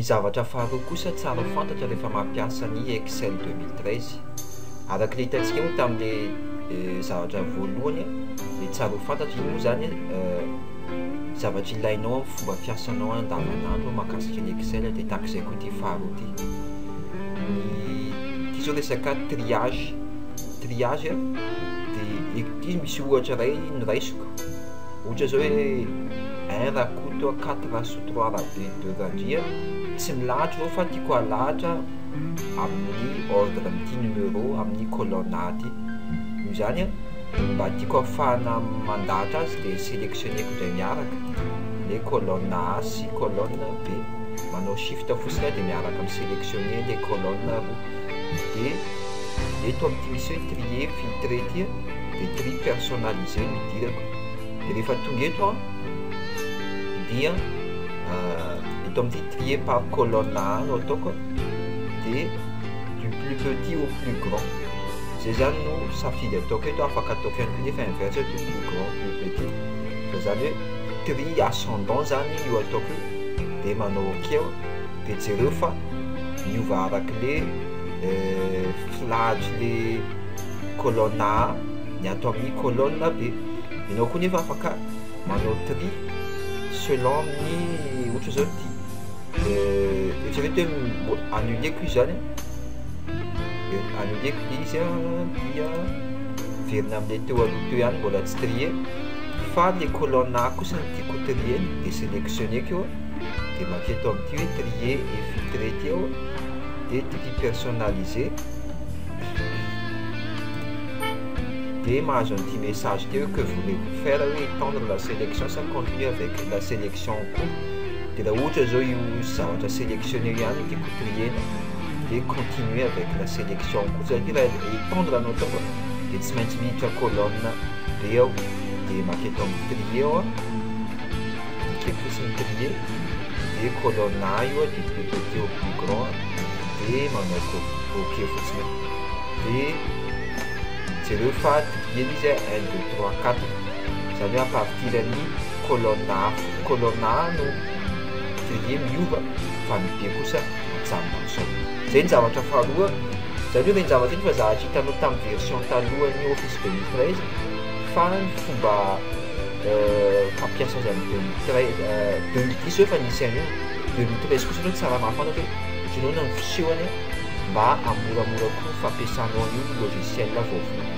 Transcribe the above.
zavatra faharoa kosa tsara ho fantatra rehefa mampiasa ny Excel 2013, araka ilay hitantsika moa tamin'ilay zavatra voalohany, dia tsara ho fantatra iny moa zany zavatra ilainao amin'ny fomba fiasanao andavanandro mahakasika ny Excel, dia tahaka izay koa ity faharoa ity. Ny ity zao resaka triage, triage dia ity misy ohatra iray noraisiko, ohatra zao hoe un Rakoto, quatre Rasoa, trois Rabe, deux Randria, tsy milahatra ireo fa tiako alahatra amin'ny ordre amin'ity numéro amin'ny colonne A ity, noho izany a mba tiako ahafahana mandahatra azy dia sélectionneko indray miaraka le colonne A sy colonne B, manao shift fotsiny aho dia miaraka mi-sélectionner le colonne roa, dia eto amin'ity misy hoe trier filtrer ity dia tri personnalisé no idirako, dia rehefa tonga eto aho dia eto amin'ity trier par colonne A no ataoko dia du plus petit au plus grand, zay zany no safidy ataoko eto, afaka ataoko ihany koa nefa inverse du plus grand au plus petit, fa zany hoe tri ascendant zany io ataoko io, dia manao ok aho dia jereo fa miova arak'le filahatry le colonne A ny ato amin'ny colonne B, ianao koa nefa afaka manao tri selon ny ohatra zao ty eritrereto hoe annuleko izy zany annuleko le izy dia miverina am'le teo aloha teo ihany mbola tsy trier fa le colonne A kosa no tiako triena de sélectionneko eo de maketo amin'ity hoe trier et filtrer ty aho de tri personnalisé de mahazo an'ity message ty hoe: "Que voulez-vous faire?", hoe étendre la sélection sa continuer avec la sélection en cours? De raha ohatra zao io zavatra sélectionné io ihany no tiako triena de continuer avec la sélection en cours, satria raha étendre no ataoko de tsy maintsy miditra colonne B aho, de maketo amin'ny trier aho a, cliquer fotsiny trier, de colonne A io a, du plus petit au plus grand, de manao ok fotsiny aho, de jereo fa triena izy a, un, deux, trois, quatre, zany hoe à partir ny colonne A, colonne A no trier miova fa ny B kosa mijanona am'izao. Zay ny zavatra faharoa, zany hoe ireny zavatra iny fa zavatra hitanao tamin'ny version talohan'ny Office 2013, fa ny fomba fampiasa azy amin'ny 2013, 2010 zao efa nisy an'io, 2013 kosa aloha tsara mahafantatra hoe ohatran'ny ahoana ny fisehony mba hamoramora koa ny fampiasanao an'io logiciel vaovao.